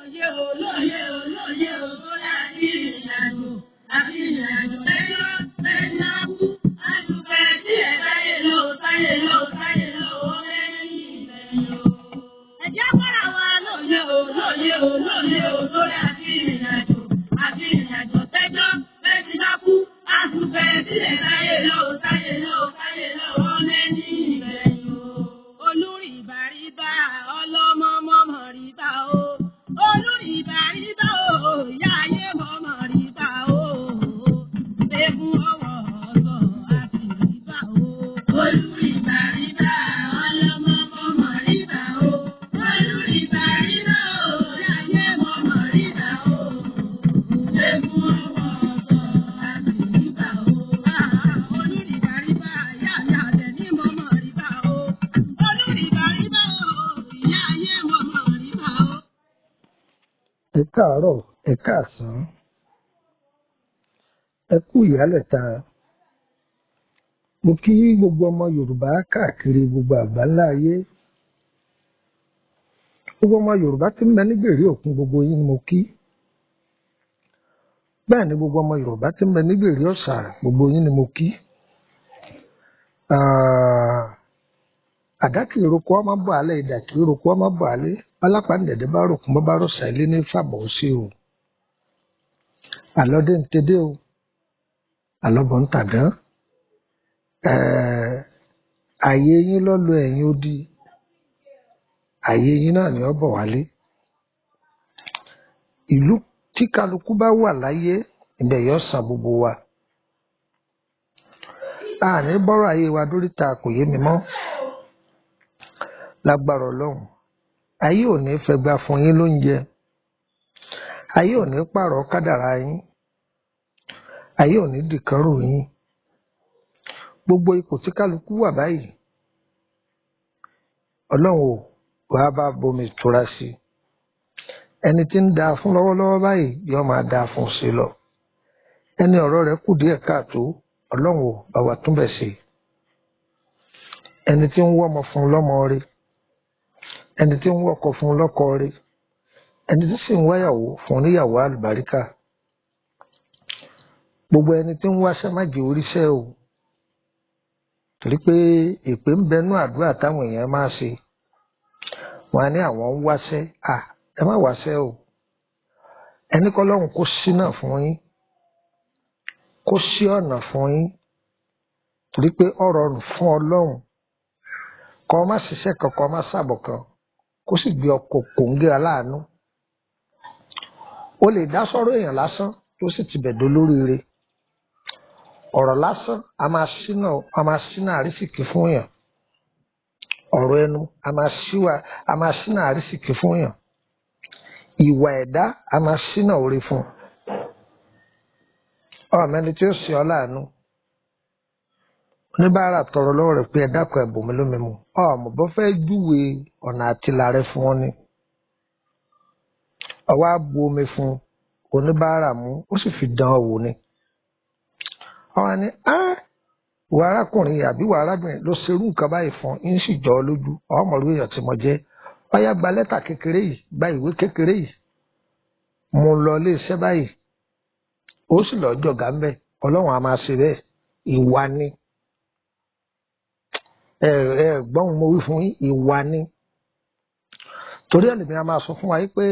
Lóye o, lóye o, lóye o, bóyá ní ìrìnàjò àti ìrìnàjò lẹ́jọ́ lẹ́jọ́ kú. Àdùpẹ̀ tí ẹ̀ táyé lò, táyé lò, táyé lò, ó lẹ́yìn ìgbẹ̀yìn o. Ẹ̀jẹ̀ kọ́ra wa lóye o, lóye o, lóye o, bóyá ní ìrìnàjò àti ìrìnàjò lẹ́jọ́ lẹ́jọ́ kú. Àdùpẹ̀ tí ẹ̀ táyé lò, táyé lò, táyé lò, ó lẹ́yìn ìgbẹ̀yìn o. Olúrìbàrìbà ọlọ́mọ mọ́mọ́ rìbà o. Olúrìbàrìbà o, ìyá ayé mọ́mọ́ rìbà o. Egun ọwọ́ ọ̀sọ̀ àti rìbà o. Olúrìbàrìbà ọlọ́mọ mọ́mọ́ rìbà o. Olúrìbàrìbà o, ìyá ayé mọ́mọ́ rìbà o. Egun ọwọ́ ọ̀sọ̀ àti rìbà o. Olúrìbàrìbà ìyá mi àtẹ̀ ní mọ́mọ́ rìbà o. Olúrìbàrìbà o, ìyá ayé mọ́mọ́ rìbà o. Ẹ káàárọ̀, ẹ káàsán, ẹ kú ìyálẹ̀ta. Mo kí gbogbo ọmọ Yorùbá káàkiri gbogbo àgbáńlá ayé. Gbogbo ọmọ Yorùbá tí ń bẹ nígbèrè òkun, gbogbo yín ni mo kí. Bẹ́ẹ̀ ni gbogbo ọmọ Yorùbá tí ń bẹ nígbèrè ọ̀sà, gbogbo yín ni mo kí. Àdá kì í roko ọmọ bọ̀ alẹ́, ìdà kì í roko ọmọ bọ̀ alẹ́. Pálápàá ń dẹ̀dẹ̀ bá ròkun bọ́ bá rọ̀ṣà ilé ní fàbọ̀ sí o. Àlọ́dé ń tedé o, àlọ́bọ̀ ń tàgán. Ààyè yín lọ́lọ́ ẹ̀yìn odi, ààyè yín náà ni ó bọ̀ wálé. Ìlú tí kálukú bá wà láyé, ibẹ̀ yóò san gbogbo wa. Àní bọ́rọ̀ ayé wa dóríta kò yé mi mọ́. Lágbára Ọlọ́run, ayé ò ní fẹgba fún yín lóúnjẹ. Ayé ò ní pààrọ̀ kádàrá yín. Ayé ò ní dìkánrò yín. Gbogbo ipò tí kálukú wà báyìí, Ọlọ́run ò wá bá bomi ìtura sí i. Ẹni tí ń da fún lọ́wọ́lọ́wọ́ báyìí yóò máa da fún sí lọ. Ẹni ọ̀rọ̀ rẹ̀ kù díẹ̀ káàtó, Ọlọ́run ò bá wa túnbẹ̀ ṣe. Ẹni tí ń wọ́mọ fún lọ́mọ rí, ẹni tí ń wọ́kọ fún lọ́kọ rí, ẹni tí sì ń wáyàwó fún níyàwó àlùbáríkà. Gbogbo ẹni tí ń wáṣẹ́ má jẹ́ oríṣẹ́ o. Torí pé èpè ń bẹnú àdúrà táwọn èèyàn máa ṣe. Wọ́n á ní àwọn ń wáṣẹ́, à ẹ má wáṣẹ́ o. Ẹni kọ́lọ́run kó ṣínà fún yín, kó ṣí ọ̀nà fún yín. Torí pé ó rọrùn fún Ọlọ́run kó má ṣiṣẹ́ kan, kó má ṣàbọ̀ kan, kó sì gbé ọkọ̀ kòńgẹ́ aláàánú. O lè dá sọ́rọ̀ èèyàn lásán tó sì ti bẹ̀ dolóríire. Ọ̀rọ̀ lásán a máa ṣínà àrísìkí fún èèyàn. Ọ̀rọ̀ ẹnu a máa ṣínà àrísìkí fún èèyàn. Ìwà ẹ̀dá a máa ṣínà oore fún un. Ọmọ ẹni tí ó ṣe ọ́ láàánú. Oníbàárà tọrọ lọ́wọ́ rẹ̀ pé ẹ dákun ẹ bùn mí lómi mu. Ọmọ bó fẹ́ júwe ọ̀nà àtìlà rẹ fún ọ ni. Ọwọ́ á bu omi fún oníbàárà mú, ó sì fi dán ọ wò ni. Ọwọ́ ni á ìwà arákùnrin àbí ìwà arábìnrin ló ṣerú nǹkan báyìí fún un, ń sì jọ ọ lójú. Ọmọ orí èèyàn tí mo jẹ́. Ọyá gba lẹ́tà kékeré yìí, gba ìwé kékeré yìí. Mo lọ ilé iṣẹ́ báyìí. Ó sì lọ jọ̀gá ń bẹ̀. Ọlọ́run á máa ṣe bẹ́ẹ̀. Ìwà ni. Ẹ gbọ́n mo wí fún yín, ìwà ni. Torí ẹ̀ lèmi a máa sọ fún wa yìí pé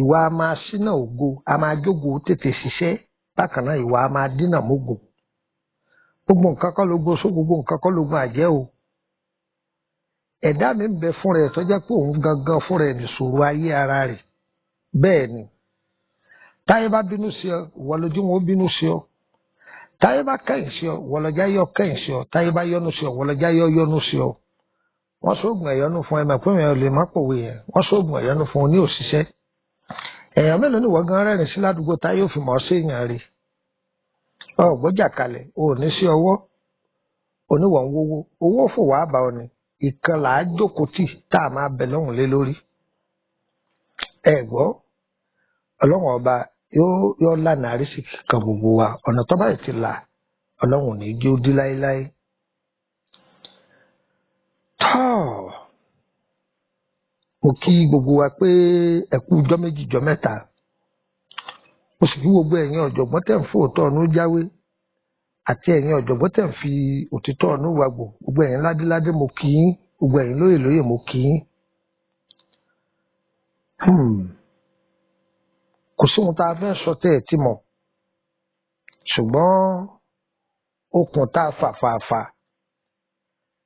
ìwà a máa ṣínà ògo, a máa jógo tètè ṣiṣẹ́. Bákan náà ìwà a máa dínà mógo. Gbogbo nǹkan kọ́ lógo só, gbogbo nǹkan kọ́ lógo àjẹ́ o. Ẹ̀dá mi ń bẹ fún rẹ̀ tó jẹ́ pé òun gangan fún rẹ̀ nìṣòro ayé ara rẹ̀. Bẹ́ẹ̀ ni. Táyé bá bínú sí ọ, ìwọ lójú wọn ó bínú sí ọ. Táyé bá kẹ́yìn sí ọ, ìwọ lọ́jà yọ kẹ́yìn sí ọ. Táyé bá yọ́nú sí ọ, ìwọ lọ́jà yọ yọ́nú sí ọ. Wọ́n sóògùn ẹ̀yọ́nú fún ẹ mọ̀ pé èèyàn lè má pòwe yẹn. Wọ́n sóògùn ẹ̀yọ́nú fún ọ ní òṣìṣẹ́. Èèyàn mélòó ni ìwọ gan rẹ́rìn sí ládùúgbò táyé ò fi mọ̀ ọ́ sí èèyàn rí? Ọ gbọ́jà kalẹ̀, o ò ní sí ọwọ́, oníwọ̀ ń wówó, owó fò wá bá ọ ni. Ìkan là á jókòó tì tá a máa bẹ lọ́hùn lé lórí. Ẹ gbọ́, Ọlọ́run ọba yóò lànà àrísìkí kan gbogbo wa. Ọ̀nà tó bá yìí ti là, Ọlọ́run ò ní jẹ́ ó dí láéláé. Tọ́ọ̀, mo Mo kí gbogbo wa pé ẹ kú ọjọ́ méjì jọ́ mẹ́ta. Mo sì kí gbogbo ẹ̀yin ọ̀jọ̀gbọ́n tẹ̀ ń fòótọ́ ọ̀nù jáwé àti ẹ̀yin ọ̀jọ̀gbọ́n tẹ̀ ń fi òtítọ́ ọ̀nù wàgbò. Gbogbo ẹ̀yin ládéládé mo kí yín, gbogbo ẹ̀yin lóyè lóyè mo kí yín. Kò sí ohun tá a fẹ́ sọ tẹ́ ẹ̀ ti mọ̀, ṣùgbọ́n okùn tá a fà fà fà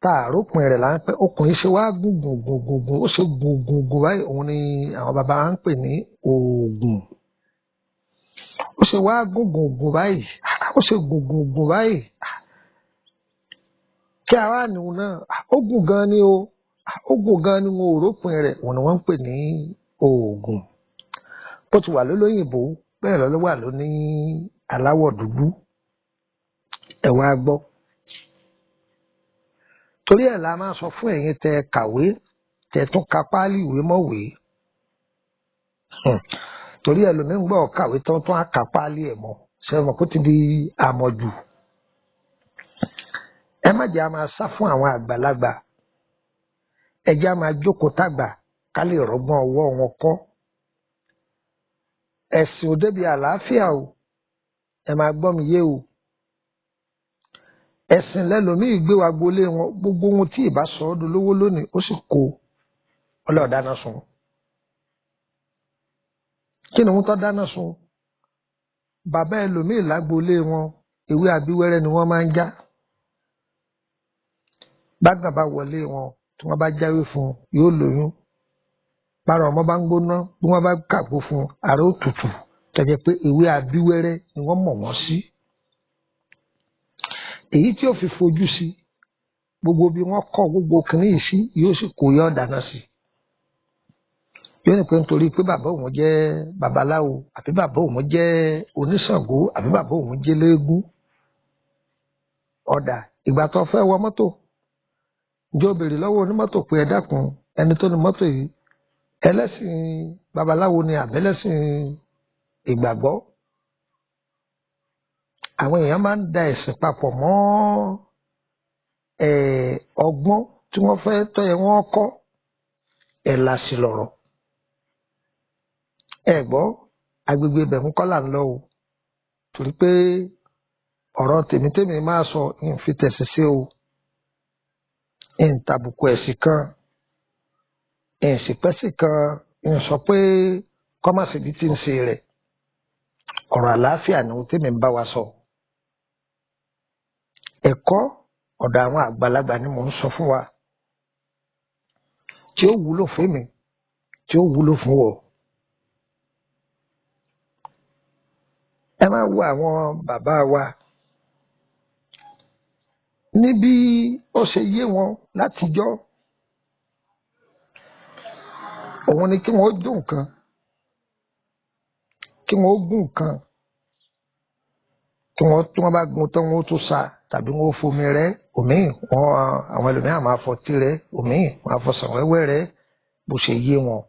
tá a rópin rẹ̀ là ń pẹ́. Okùn yìí ṣe wá gùn gùn gùn gùn gùn, ó ṣe gùn gùn gùn báyìí, òun ni àwọn bàbá wa ń pè ní oògùn. Ó ṣe wá gùn gùn gùn báyìí, ó ṣe gùn gùn gùn báyìí, kí a wá nìhun náà, ó gùn gan ni o, ó gùn gan ni, wọn ò rópin rẹ̀, òun ni wọ́n ń pè ní oògùn. Bó ti wà lólóyìnbó bẹ́ẹ̀ lọ ló wà lóní aláwọ̀ dúdú. Ẹ wá gbọ́. Torí ẹ̀ la máa sọ fún ẹ̀yin tẹ́ kàwé, tẹ́ tún ka páálí ìwé mọ̀wé. Torí ẹlòmíín gbọ́ kàwé tán tún á ka páálí ẹ̀ mọ́, ṣe mọ̀ kó ti di àmọ̀jù. Ẹ má jẹ́ a máa sá fún àwọn àgbàlagbà. Ẹ jẹ́ a máa jókòó tàgbà ká lè rọ́gbọ́n ọwọ́ wọn kọ́. Ẹ̀sìn ò débi àlàáfíà o, ẹ máa gbọ́ mi yé o. Ẹ̀sìn lẹ́lòmíì gbé wa gbolé wọn, gbogbo ohun tí ìbá sọ ọ́ dolówó lónìí ó sì kó ọlọ́ọ̀ dáná sun. Kí ni wọ́n tọ́ dáná sun? Bàbá ẹlòmíì lágbolé wọn, ewé abíwẹ́rẹ́ ni wọ́n máa ń já. Bágbà bá wọlé wọn, tí wọ́n bá jáwé fún un, yóò lóyún. Bára ọmọ bá ń gbóná, bí wọ́n bá kàgbó fún un, ara ó tutù. Tẹ̀jẹ̀ pé ewé abíwẹ́rẹ́ ni wọ́n mọ̀ wọ́n sí. Èyí tí ó fi fojú sí, gbogbo bí wọ́n kọ́ gbogbo kìnìún yìí sí, yóò sì kó yọ dáná sí. Yóò ní pé nítorí pé bàbá òun jẹ́ babaláwo, àbí bàbá òun jẹ́ oníṣàngó, àbí bàbá òun jẹ́ léégún. Ọ̀dà ìgbà tó fẹ́ wọ mọ́tò, ǹjẹ́ o béèrè lọ́wọ́ onímọ́tò pé ẹ dákun, ẹni tó ní mọ́tò yìí ẹlẹ́sìn babaláwo ni àbẹ́lẹ́sìn ìgbàgbọ́? Àwọn èèyàn máa ń da ẹ̀sìn papọ̀ mọ́ ọgbọ́n tí wọ́n fẹ́ tọ́yẹ wọ́n kọ́. Ẹ̀ là sí lọ̀rọ̀. Ẹ gbọ́, agbègbè ibẹ̀ ń kọ́ là ń lọ o, torí pé ọ̀rọ̀ tèmítèmí máa sọ ń fi tẹ̀sí sí o, ń tàbùkù ẹ̀sìn kan, ń sì pẹ́sì kan, ń sọ pé kọ́mọ̀sì bí ti ń ṣe rẹ̀. Ọ̀rọ̀ àlàáfíà ni ohun tèmi ń bá wa sọ. Ẹ̀kọ́ ọ̀dọ̀ àwọn àgbàlagbà ni mò ń sọ fún wa, tí ó wúlò fún mi, tí ó wúlò fún ọ. Ẹ máa wo àwọn bàbá wa níbi ó ṣe yé wọn látijọ́, òun ni kí wọ́n jó nǹkan, kí wọ́n gún nǹkan, kí wọ́n tí wọ́n bá gun tán wọ́n tún sa tàbí wọ́n fomi rẹ́ òmíì, wọ́n àwọn ẹlòmíràn máa fọtí rẹ́ òmíì, wọ́n á fọsàn wẹ́wẹ́ rẹ́, bó ṣe yé wọn.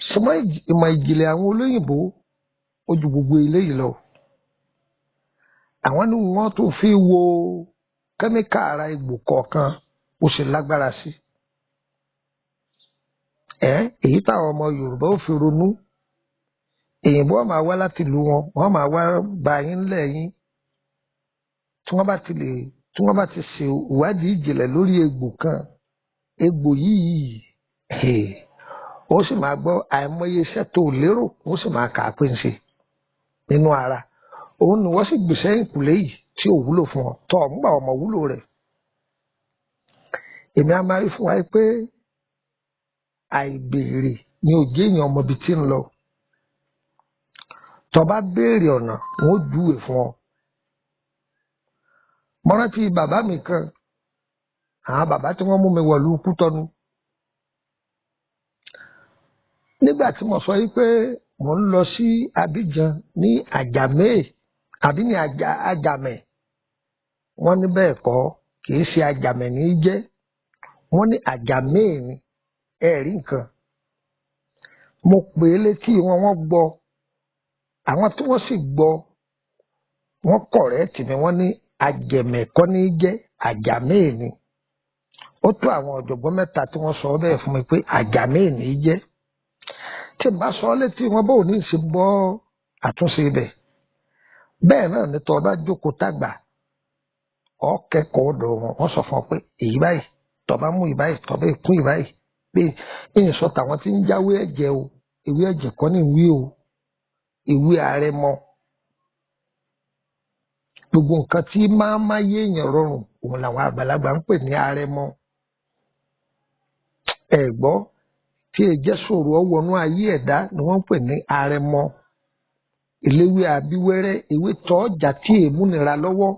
Ṣùgbọ́n ìmọ̀ ìjìnlẹ̀ àwọn olóyìnbó ó ju gbogbo eléyìí lọ. Àwọn ni wọ́n tún fi wo kẹ́míkà ara egbò kọ̀ọ̀kan bó ṣe lágbára sí. Èyí táwọn ọmọ Yorùbá ó fi ronú. Èyìnbó wọn máa wá láti ìlú wọn, wọ́n máa wá bá yín ńlẹ̀ yín. Tí wọ́n bá ti lè, tí wọ́n bá ti ṣe ìwádìí ìjìnlẹ̀ lórí egbò kan, egbò yìí, ó sì máa gbọ́ àìmọye iṣẹ́ tó lérò, ó sì máa kà á pé ń ṣe nínú ara. Òun ni wọ́n sì gbèsè ìkùlé yìí tí ò wúlò fún ọ, tọ́ ọ̀ ń gbà ọmọ wúlò rẹ̀. Èmi á máa rí fún wa pé àìbéèrè ni ò jẹ́ èèyàn ọmọ ibi tí ń lọ. Tó bá béèrè ọ̀nà, wọn ó júwe fún ọ. Mo rántí bàbá mi kan, àwọn bàbá tí wọ́n mú mi wọ̀lú Kútọ́nù. Nígbà tí mo sọ yìí pé mò ń lọ sí Abidjan ní Àjàmé àbí ní Àjàmẹ̀, wọ́n ní bẹ́ẹ̀ kọ́, kì í ṣe Àjàmẹ̀ ní í jẹ́, wọ́n ní Àjàmé ni. Ẹ rí nǹkan. Mo pè é létí wọn, wọ́n gbọ́. Àwọn tí wọ́n sì gbọ́, wọ́n kọ̀rẹ́ẹ̀tì mi, wọ́n ní Àjẹmẹ̀ kọ́ ní í jẹ́, Àjàmé ni. Ó tó àwọn ọ̀jọ̀gbọ́n mẹ́ta tí wọ́n sọ bẹ́ẹ̀ fún mi pé àjàmí ní í jẹ́. Tí n bá sọ ọ́ létí wọn bó ní í ṣe gbọ́ àtúnṣe ibẹ̀. Bẹ́ẹ̀ náà ni tọ́ ọ bá jókòó tàgbà, ọ kẹ́kọ̀ọ́ ọ̀dọ̀ wọn, wọ́n sọ fún ọ pé èyí báyìí, tọ́ bá mú ìbáyìí, tọ́ bá kún ìbáyìí, pé ìyẹn sọ tàwọn tí ń jáwé ẹ̀jẹ̀ o, ewé ẹ̀jẹ̀ kọ́ ní ìwé o, ìwé àrẹ̀mọ. Gbogbo nǹkan tí máa ń máyé èèyàn rọrùn òun làwọn àgbàlagbà ń pè ní àrẹ̀mọ. Ẹ gbọ́, tí ẹ jẹ́ sọ̀rọ̀ ọwọ́nú ayé ẹ̀dá ni wọ́n ń pè ní àrẹ̀mọ. Eléwé abíwẹ́rẹ́, ewé tọ́jà tí èémúnira lọ́wọ́,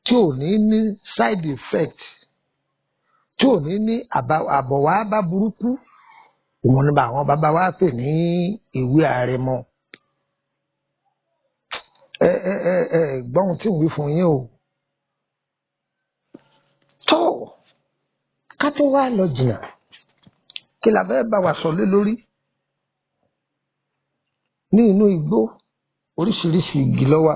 tí ò ní ní side effect, tí ò ní ní àbọ̀wá bá burúkú, òun ni àwọn bàbá wa pè ní ewé àrẹ̀mọ. Ẹ ẹ ẹ ẹ gbọ́ ohun tí ń wí fún yín o. Tó ká tó wá lọ jìnnà, kí la fẹ́ bá wa sọ lé lórí? Ní inú igbó, oríṣiríṣi igi ló wà.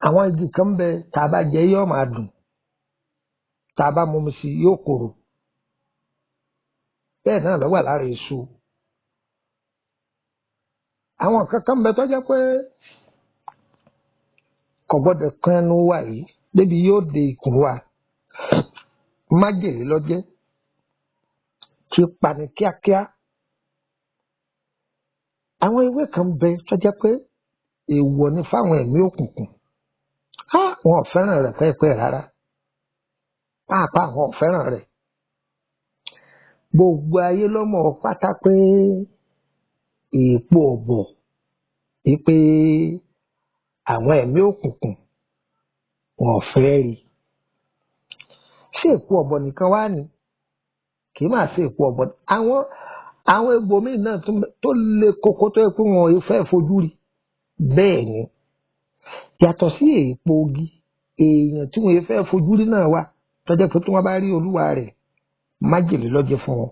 Àwọn igi kan ń bẹ tá a bá jẹ yóò máa dùn, tá a bá mumi sí yóò korò. Bẹ́ẹ̀ náà ló wà lára èso. Àwọn nǹkan kan ń bẹ tó jẹ́ pé kò gbọ́dọ̀ kan ẹnu wa yìí débi yóò de ikùn wa. Májèlé ló jẹ́ tí pani kíákíá. Àwọn ewé kan ń bẹ tó jẹ́ pé èèwọ̀ ni fáwọn ẹ̀mí òkùnkùn. Á, wọn ò fẹ́ràn rẹ̀ pẹ́ẹ́pẹ́ẹ́ rárá. Pàápàá wọn ò fẹ́ràn rẹ̀. Gbogbo ayé ló mọ̀ pátá pé èèpo ọ̀bọ̀ wípé àwọn ẹ̀mí òkùnkùn wọn ò fẹ́ rí. Ṣé èèpo ọ̀bọ̀ nìkan wá ni? Kì í máa ṣe èèpo ọ̀bọ̀. Àwọn egbò míì náà tó le koko tó yẹ pé wọn ò fẹ́ fojú rí. Bẹ́ẹ̀ ni. Yàtọ̀ sí èèpo igi, èèyàn tí wọn ò fẹ́ fojú rí náà wà tó jẹ́ pé tí wọ́n bá rí olúwa rẹ̀, májèlé ló jẹ́ fún wọn.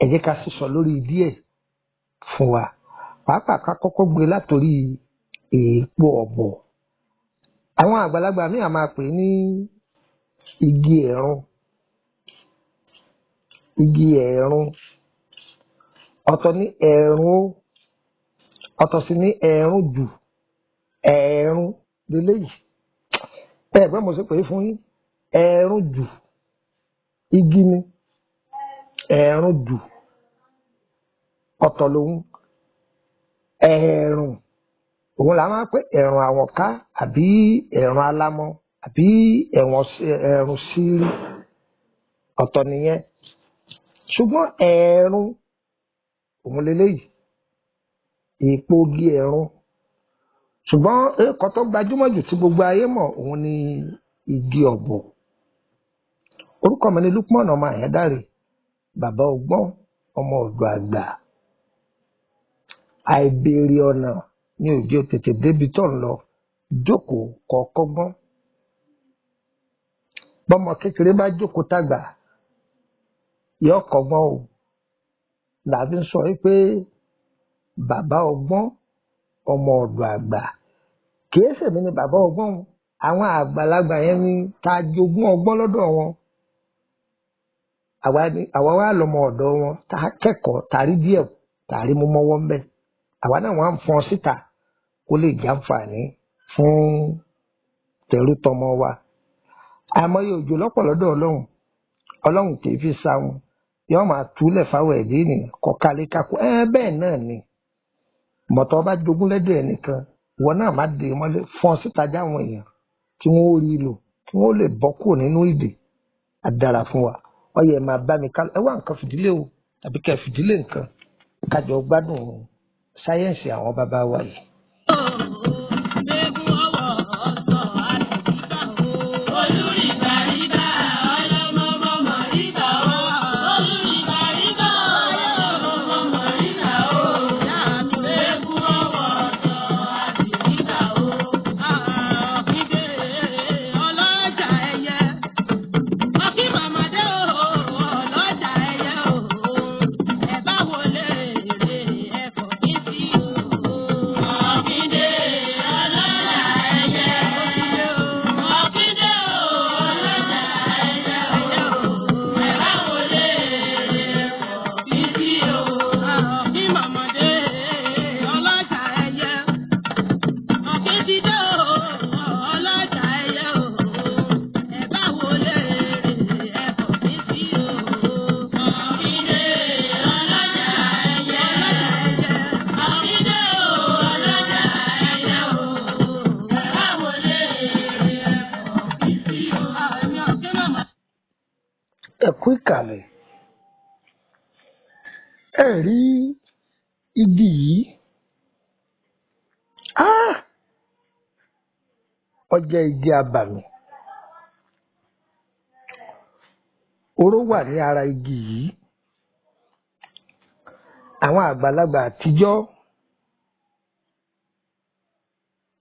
Ẹ jẹ́ ká sísọ lórí díẹ̀ fún wa. Pàápàá ká kọ́kọ́ gbé látòrí èèpo ọ̀bọ̀. Àwọn àgbàlagbà míì á máa pè é ní igi ẹ̀rùn. Igi ẹ̀rùn. Ọ̀tọ̀ ní ẹ̀rùn ó, ọ̀tọ̀ sì ní ẹ̀rùn jù. Ẹ̀rùn leléyìí. Ẹ gbọ́ mo ṣe pè é fún yín. Ẹ̀rùn jù. Igi ni. Ẹ̀rùn jù. Ọ̀tọ̀ lòun. Ẹ̀rùn. Òun là máa ń pè ẹ̀rùn àwọ̀ká àbí ẹ̀rùn alámọ àbí ẹ̀rùn sírí. Ọ̀tọ̀ nìyẹn. Ṣùgbọ́n ẹ̀rùn òun leléyìí. Èèpo igi ẹ̀rùn. Ṣùgbọ́n ẹ̀kọ́ tó gbajúmọ̀ jù tí gbogbo ayé mọ̀ òun ni igi ọ̀bọ̀. Orúkọ mi ni Lukman ọmọ Àyándárè, bàbá ọgbọ́n, ọmọ ọ̀dọ̀ àgbà. Àìbéèrè ọ̀nà ni ò jẹ́ tètè débi tó ń lọ, jókòó kó kọ́gbọ́n. Bọ́mọ kékeré bá jókòó tàgbà, yóò kọ́gbọ́n o. Làbí ń sọ wípé bàbá ọgbọ́n, ọmọ ọ̀dọ̀ àgbà. Kì í ṣèmi ni bàbá ọgbọ́n o. Àwọn àgbàlagbà yẹn ni ta jogún ọgbọ́n lọ́dọ̀ wọn. Àwa wá lọmọ ọ̀dọ̀ wọn, ta kẹ́kọ̀ọ́, ta rí díẹ̀, ta rí mú mọ́wọ́ ń bẹ̀. Àwa náà wọ́n á fọn síta kó lè jàǹfààní fún tẹrútọmọ wa. Àìmọye òjò lọ́pọ̀ lọ́dọ̀ Ọlọ́run. Ọlọ́run kì í fi sáwọn. Yóò máa túlẹ̀ fáwọn ẹ̀dá ènìyàn kọ̀ọ̀kalẹ̀ kákó. Ẹ bẹ́ẹ̀ náà ni. Mọ̀tọ́ bá jogún lẹ́dọ̀ ẹnìkan, ìwọ náà má dè mọ́lé, fọn síta jáwọn èèyàn kí wọ́n ó rí lò, kí wọ́n ó lè bọ́ kúrò nínú ìdè. Á dára fún wa. Ó yẹ máa bá mi ká. Ẹ wá nǹkan fìdílé o, tàbí kẹ́ fìdílé nǹkan. Ká jọ gbádùn sáyẹ́ǹsì àwọn bàbá wa yìí. Ọlọ́jà ẹyẹ. kalẹ̀. Ẹ rí igi yìí, ó jẹ́ igi abàmì. Oró wà ní ara igi yìí. Àwọn àgbàlagbà àtijọ́,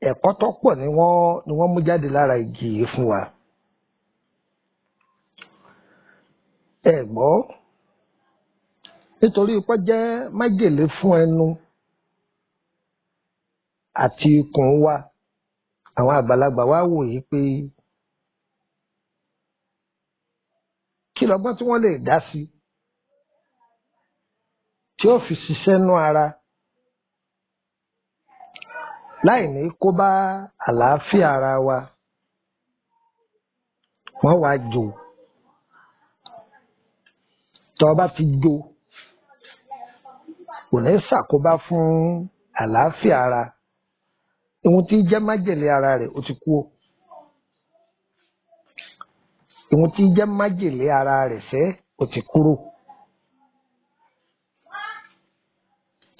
ẹ̀kọ́ tó pọ̀ ni wọ́n mú jáde lára igi yìí fún wa. Ẹ gbọ́, nítorí pé jẹ́ májèlé fún ẹnu àti ikùn wa, àwọn àgbàlagbà wa wò yí pé kí lọ́gbọ́n tí wọ́n lè dá sí tí ó fi ṣiṣẹ́ nú ara láì ní kó bá àlàáfíà ara wa. Wọ́n wá jò. Tọ́ bá ti jò, kò ní ṣàkóbá fún àlàáfíà ara. Ohun tí jẹ́ májèlé ara rẹ̀ ó ti kú o. Ohun tí jẹ́ májèlé ara rẹ̀ sẹ́ ó ti kúrò.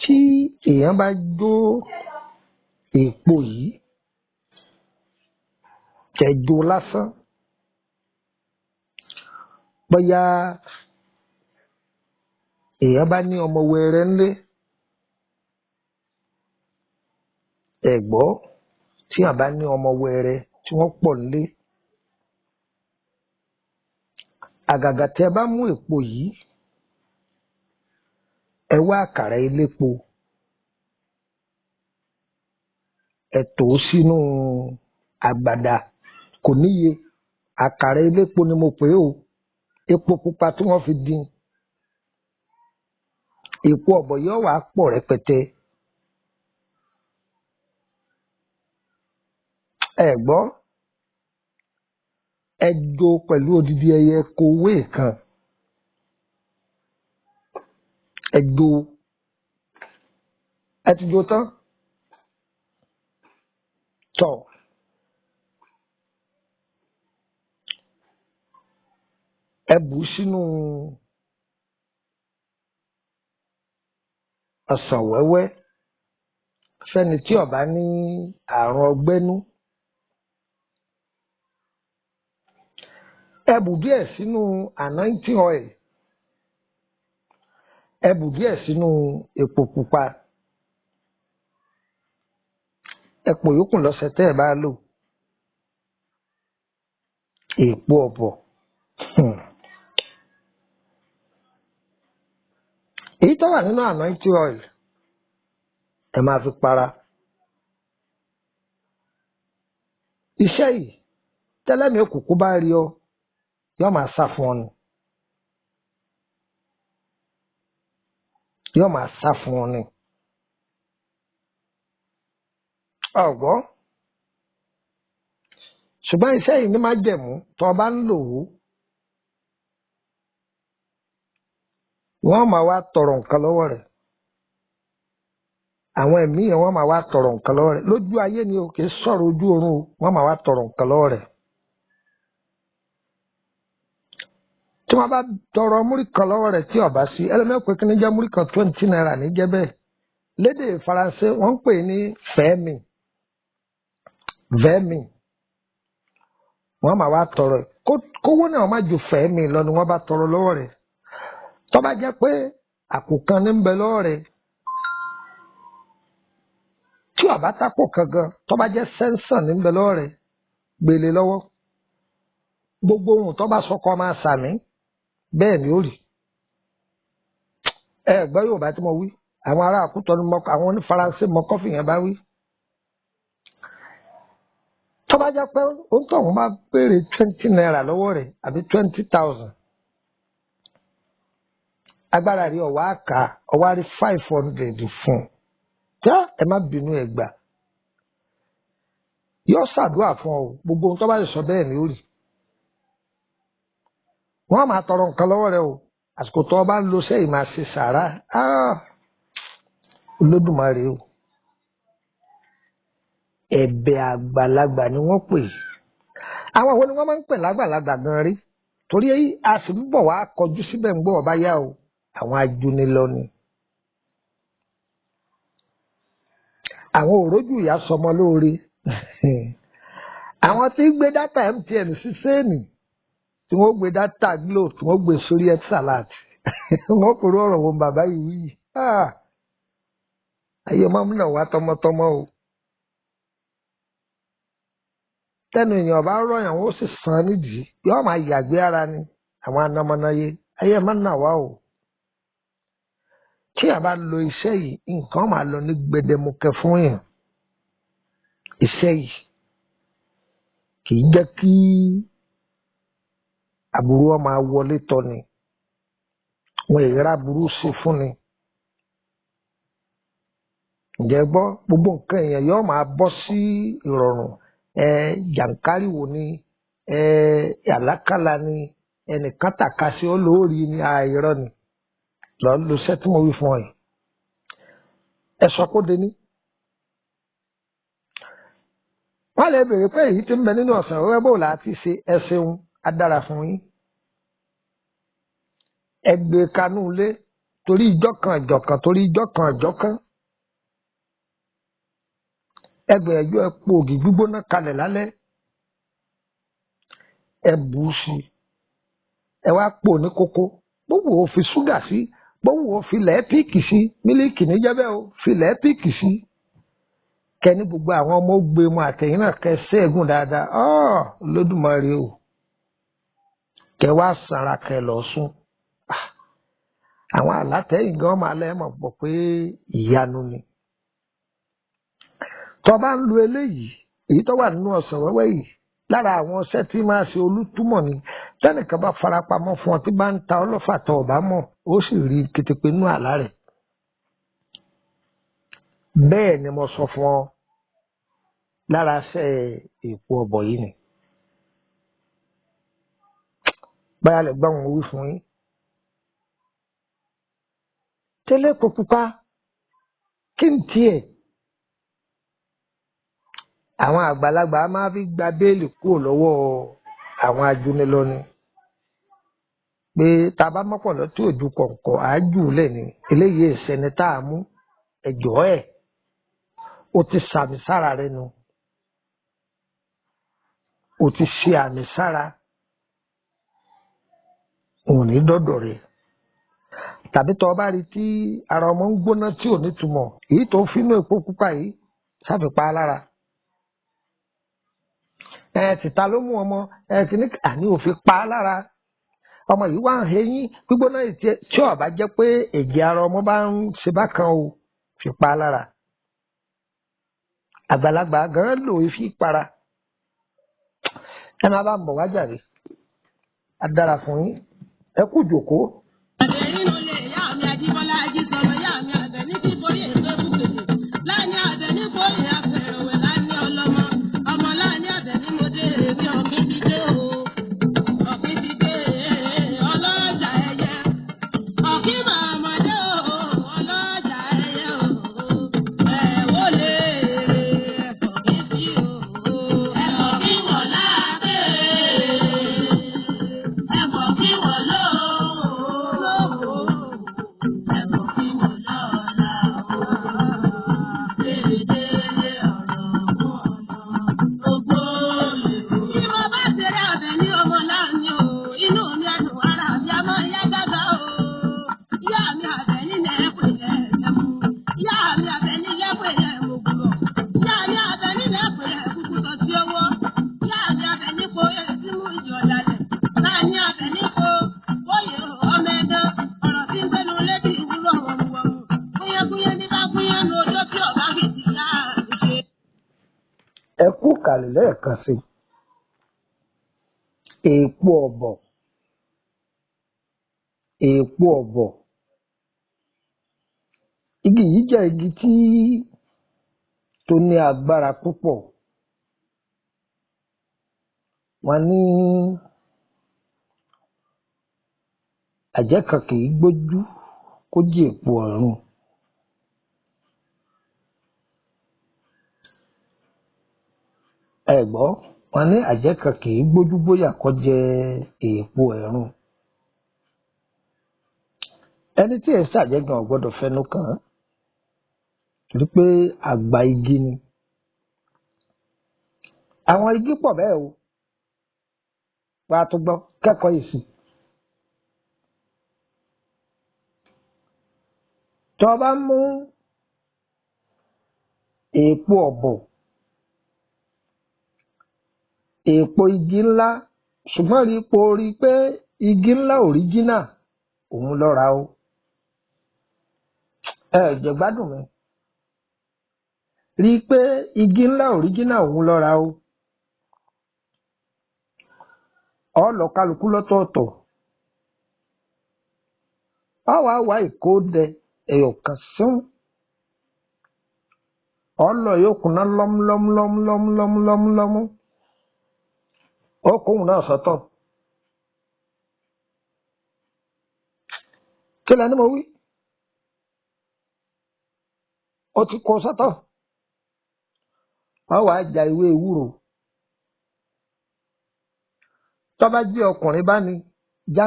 Tí èèyàn bá jó èèpo yìí, tẹ̀jọ lásán, bóyá èèyàn bá ní ọmọ wẹrẹ ńlé, ẹ̀gbọ́, tí èèyàn bá ní ọmọ wẹrẹ tí wọ́n pọ̀ ńlé, àgàgà tí ẹ bá mú èpo yìí, ẹ wá àkàrà elépo, ẹ tò ó sínú àgbàdà, kò níye. Àkàrà elépo ni mo pè é o, epo pupa tí wọ́n fi dín. Èpo ọ̀bọ̀ yóò wá pọ̀ rẹpẹtẹ. Ẹ gbọ́, ẹ jó pẹ̀lú odidi ẹyẹ kowé kan. Ẹ jó, ẹ ti jó tán. Tọ̀, ẹ bù sínú ọsàn wẹ́wẹ́ fẹ́ni tí ó bá ní àrùn ọgbẹ́nú. Ẹ bù díẹ̀ sínú anointing oil. Ẹ bù díẹ̀ sínú epo pupa. Ẹ pò yòókù lọ́sẹ̀ tẹ́ ẹ bá lò. Èpo ọ̀bọ̀. Èyí tó wà nínú anointing oil, ẹ máa fi para. Iṣẹ́ yìí, tẹ́lẹ̀mí òkùnkùn bá rí ọ, yóò máa sá fún ọ ni. Yóò máa sá fún ọ ni. Ọ̀gbọ́n. Ṣùgbọ́n iṣẹ́ yìí ní májẹ̀mú tó o bá ń lò ó, wọ́n máa wá tọrọ nǹkan lọ́wọ́ rẹ̀. Àwọn ẹ̀mí yẹn wọ́n máa wá tọrọ nǹkan lọ́wọ́ rẹ̀. Lójú ayé ni o, kì í sọ̀rọ̀ ojú oorun o, wọ́n máa wá tọrọ nǹkan lọ́wọ́ rẹ̀. Tí wọ́n bá tọrọ múrí kan lọ́wọ́ rẹ̀ tí ó bá sí, ẹlẹ́mìí pé kí ní jẹ́ múrí kan 20 naira ní jẹ́ bẹ́ẹ̀. Lédè Faransé wọ́n ń pè ní fẹ́mi. Vẹ́mi. Wọ́n máa wá tọrọ ẹ̀. Kówó náà má ju fẹ́mi lọ ni wọ́n bá tọrọ lọ́wọ́ rẹ̀. Tó bá jẹ́ pé àpò kan ní ń bẹ lọ́wọ́ rẹ̀, tí ó bá tápò kan gan, tó bá jẹ́ sẹ́ńsàn ní ń bẹ lọ́wọ́ rẹ̀, gbélé lọ́wọ́. Gbogbo ohun tó bá sọkọ máa sàmí, bẹ́ẹ̀ ni ó rí. Ẹ gbọ́ Yorùbá tí mo wí, àwọn ará Àkútọ́ ni mo, àwọn oní Faransé mọ kọ́fì yẹn bá wí. Tó bá jẹ́ pé ohun tó ń bá béèrè 20 naira lọ́wọ́ rẹ̀ àbí 20,000, agbára rí ọ̀wá àká, ọ̀wá rí 500 fún un. Já, ẹ má bínú ẹ gbà. Yóò ṣàdúrà fún ọ, gbogbo ohun tó bá lè sọ bẹ́ẹ̀ ni ó rí. Wọ́n máa tọrọ nǹkan lọ́wọ́ rẹ o, àsìkò tó o bá ń lo sẹ́yìn máa ṣe sàrá. Olódùmarè o. Ẹ̀bẹ̀ àgbàlagbà ni wọ́n pè. Àwọn wo ni wọ́n máa ń pè lágbàlagbà gan rí? Torí a sì ń bọ̀ wá kọjú síbẹ̀ ń gbọ́ ọba yá o, àwọn ajúnilọ ni. Àwọn òrójú ìyá sọmọ lóore. Àwọn tí ń gbé dátà MTN sí sẹ́ẹ̀nì, tí wọ́n gbé dátà Glo, tí wọ́n gbé sórí Etisalat, wọ́n kò rú ọ̀rọ̀ wọn bàbá yìí wí. Ayé ọmọ náà wá tọmọtọmọ o. Tẹnu èèyàn bá rọyàn wọn ó sì sàn nídìí, yóò máa yàgbé ara ni àwọn anamọ́náyé. Ayé ẹ̀ máa ń nà wá o. Tí a bá lo iṣẹ́ yìí, nǹkan máa lọ ní gbẹdẹmukẹ fún yàn. Iṣẹ́ yìí kì í jẹ́ kí aburú ọ máa wọlé tọ́ ni. Wọn ìrà burú sí fún ni. Ǹjẹ́ gbọ́, gbogbo nǹkan èèyàn yóò máa bọ́ sí ìrọ̀rùn. Jàǹkáríwò ni, àlákàlà ni, ẹnìkan tàka sí olórí ni, àìrọ́ ni. Lọ lo iṣẹ́ tí mo wí fún ọ yìí. Ẹ sọ kó de ní. Wọ́n lè béèrè pé èyí tí ń bẹ nínú ọ̀sán wẹ́wẹ́ bò láti ṣe. Ẹ ṣeun, á dára fún yín. Ẹ gbé kanú ilé torí ìjọ kan ìjọkan, torí ìjọ kan ìjọkan. Ẹ gbìyànjú ẹ po ògì gbígbóná kalẹ̀ lálẹ́. Ẹ bù ú sí i. Ẹ wá pò ní kókó. Bówù ó fi ṣúgà sí, bówù ó fi lẹ́ẹ̀pìkì sí, mílíkì níjẹ́bẹ́ o, fi lẹ́ẹ̀pìkì sí. Kẹ́ni gbogbo àwọn ọmọ ó gbé mu àtẹ̀yìn náà kẹ́ ṣẹ́gun dáadáa. Olódùmarè o. Kẹ́ wá sanra kẹ́ lọ sùn. Àwọn àlátẹ̀yìn gan máa lẹ́mọ̀ pọ̀ pé ìyanu ni. Tó bá ń lo eléyìí, èyí tó wà nínú ọ̀sán wẹ́wẹ́ yìí, lára àwọn ọṣẹ tí máa ṣe olútúmọ̀ ni. Tẹ́nìkan bá farapamọ́ fún ọ tí bá ń ta ọlọ́fà tó ọ̀bá mọ̀, ó sì rí kétépe nínú àlá rẹ̀. Bẹ́ẹ̀ ni mo sọ fún ọ, lára ṣe èpo ọ̀bọ̀ yìí ni. Báyà lè gbọ́ wọn wí fún yín. Tẹ́lẹ̀ kò pupa, kí n tiẹ̀? Àwọn àgbàlagbà máa fi gba béèlì kúrò lọ́wọ́ àwọn ajúnilọ́ni. Pé tá a bá mọ́pọ̀lọ́ tí ò ju kọ̀ǹkọ̀ àájù lẹ̀ ni, eléyìí ìṣẹ́ni tá a mú ẹ̀jọ́ ẹ̀. O ti sàmì sára rẹ nu. O ti ṣe àmì sára. Òun ní dọ́dọ̀ rẹ̀. Tàbí tọ́ bá rí tí ara ọmọ ń gbóná tí ò nítumọ̀, èyí tó ń finú epo pupa yìí ṣàfipá lára. Tìta ló mú ọmọ, kìíní àní òfin pa á lára. Ọmọ yìí wá ń heyín gbígbóná tí ó bá jẹ́ pé ẹ̀jẹ̀ ara ọmọ bá ń ṣe bákan o, fi pa á lára. Àgbàlagbà gan lò ó fi para. Ẹ máa bá ń bọ̀ wá jàre. Á dára fún yín. Ẹ kú jòkó. Àbẹ̀ní ló lè yá mi Ajíbọ́lá Ajísọ̀rọ̀ yá mi Àbẹ̀ní tí borí èso bùkèlè. Láàní Àbẹ̀ní kórè afẹ̀rẹ̀wẹ̀ láàní ọlọ́mọ. Ọmọ láàní Àbẹ̀ní mo dé èmi ọ̀gbìn ti dé o. Ọ̀gbìn ti dé ọlọ́jà ẹyẹ. Ọ̀gbìn màmá dé o ọlọ́jà ẹyẹ o. Ẹ wó lè rè ẹ̀fọ́ kí sí o. Ẹ̀fọ́ kí wọ̀ láàbẹ̀. Ẹ̀fọ́ kí wọ̀ lóò. Ẹ̀fọ́ kí wọ̀ lọ́la o. Dédé ọ̀rọ̀ mú ọ̀nà gbogbo lè kó. Bí mo bá ṣeré ọbẹ̀ ní ọmọ láàánú o, inú mi ẹnu ara mi a máa yá gágá o. Ìyá mi àbẹ̀ nílẹ̀ ẹ̀pẹ̀ lẹ́ẹ̀mú. Ìyá mi àbẹ̀ nílẹ̀ ẹ̀pẹ̀ lẹ́ẹ̀mọ̀gbọ̀. Ìyá mi àbẹ̀ nílẹ̀ ẹ̀pẹ̀ lẹ́ẹ̀kúkú tọ́ sí ọwọ́. Ìyá mi àbẹ̀ nípo èsì mú ìjọ ọ̀dàlẹ̀. Láàní àbẹ̀ nípo bóyè ọmọ ẹ̀dán. Ọ̀rọ̀ tí ń gbénu lébi ìwúrọ̀ wọ̀mùwọ̀mù. Kúyẹ́kúyẹ́ ní bá kúyẹ́ nu odó tí ọ̀bá fi ti láàrin ṣe. Ẹ kú kàlẹ̀ lẹ́ẹ̀kan sí i. Èèpo ọ̀bọ̀, èèpo ọ̀bọ̀. Igi yìí jẹ́ igi tí tó ní agbára púpọ̀. Wọ́n ní àjẹ́ kan kì í gbójú kó jí èèpo ọ̀run. Ẹ gbọ́, Wọn ní àjẹ́ kan kì í gbójúgbóyà kó jẹ èèpo ẹ̀rùn. Ẹni tí ẹ̀ ṣàjẹ́ gan ò gbọ́dọ̀ fẹnu kàn án, torí pé àgbà igi ni. Àwọn igi pọ̀ bẹ́ẹ̀ o. Wàá tó gbọ́ kẹ́kọ̀ọ́ yìí sí. Tó o bá mú èèpo ọ̀bọ̀, èèpo igi ńlá, ṣùgbọ́n rí ipò rí pé igi ńlá òríjínà òun lọ́ra o. Ẹ jẹ́ gbádùn mi. Rí i pé igi ńlá òríjínà òun lọ́ra o. Ọ lọ kálukú lọ́tọ̀ọ̀tọ̀. Ọ wàá wá ìkódẹ ẹyọ kan sún. Ọ lọ yóò kúná lọ́múlọ́múlọ́múlọ́múlọ́mú. Ó kóhun náà sọ́tọ̀. Kí lẹni mo wí? Ó ti kó sọ́tọ̀. Ọ wàá ja ewé ewúro. Tó bá jẹ́ ọkùnrin bá ní já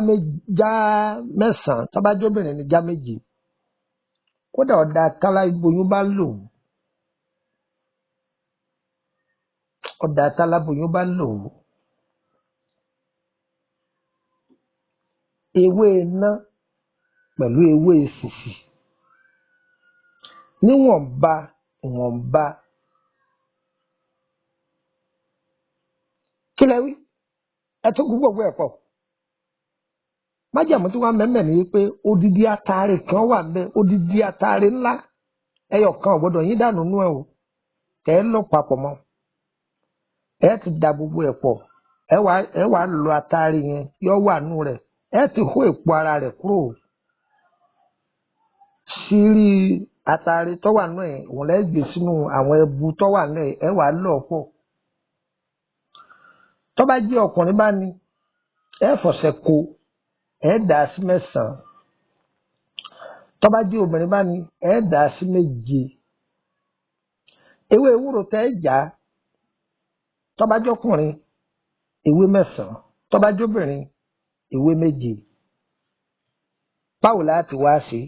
mẹ́sàn-án, tó bá jẹ́ obìnrin ní já méje. Kódà ọ̀dà táláboyún bá lò ó. Ọ̀dà táláboyún bá lò ó. Ewé iná pẹ̀lú ewé ìsìsì. Níwọ̀nba ìwọ̀nba. Kí lẹ wí? Ẹ tún kú gbogbo ẹ̀ pọ̀. Májàmú tí wọ́n mẹ́mẹ́ ni wípé odidi ataare kan wà ńbẹ̀, odidi ataare ńlá. Ẹyọ kan ò gbọ́dọ̀ yín dànù nú ẹ o. Kẹ́ ẹ lọ papọ̀ mọ́. Ẹ ti da gbogbo ẹ̀ pọ̀. Ẹ wàá lọ ataare yẹn, yọ wà nú rẹ̀. Ẹ ti hó èpo ara rẹ̀ kúrò. Sírí ataare tó wà nú ẹ̀, òun lẹ́ gbé sínú àwọn ẹbu tó wà nú ẹ̀, ẹ wàá lọ̀ pọ̀. Tó bá jẹ́ ọkùnrin bá ní, ẹ fọ̀sẹ̀ ko, ẹ dà á sí mẹ́sàn-án. Tó bá jẹ́ obìnrin bá ní, ẹ dà á sí méje. Ewé ewúro tẹ́ ẹ já, tó bá jẹ́ ọkùnrin, ewé mẹ́sàn-án. Tó bá jẹ́ obìnrin, ewé méje. Báwo la ti wá ṣe?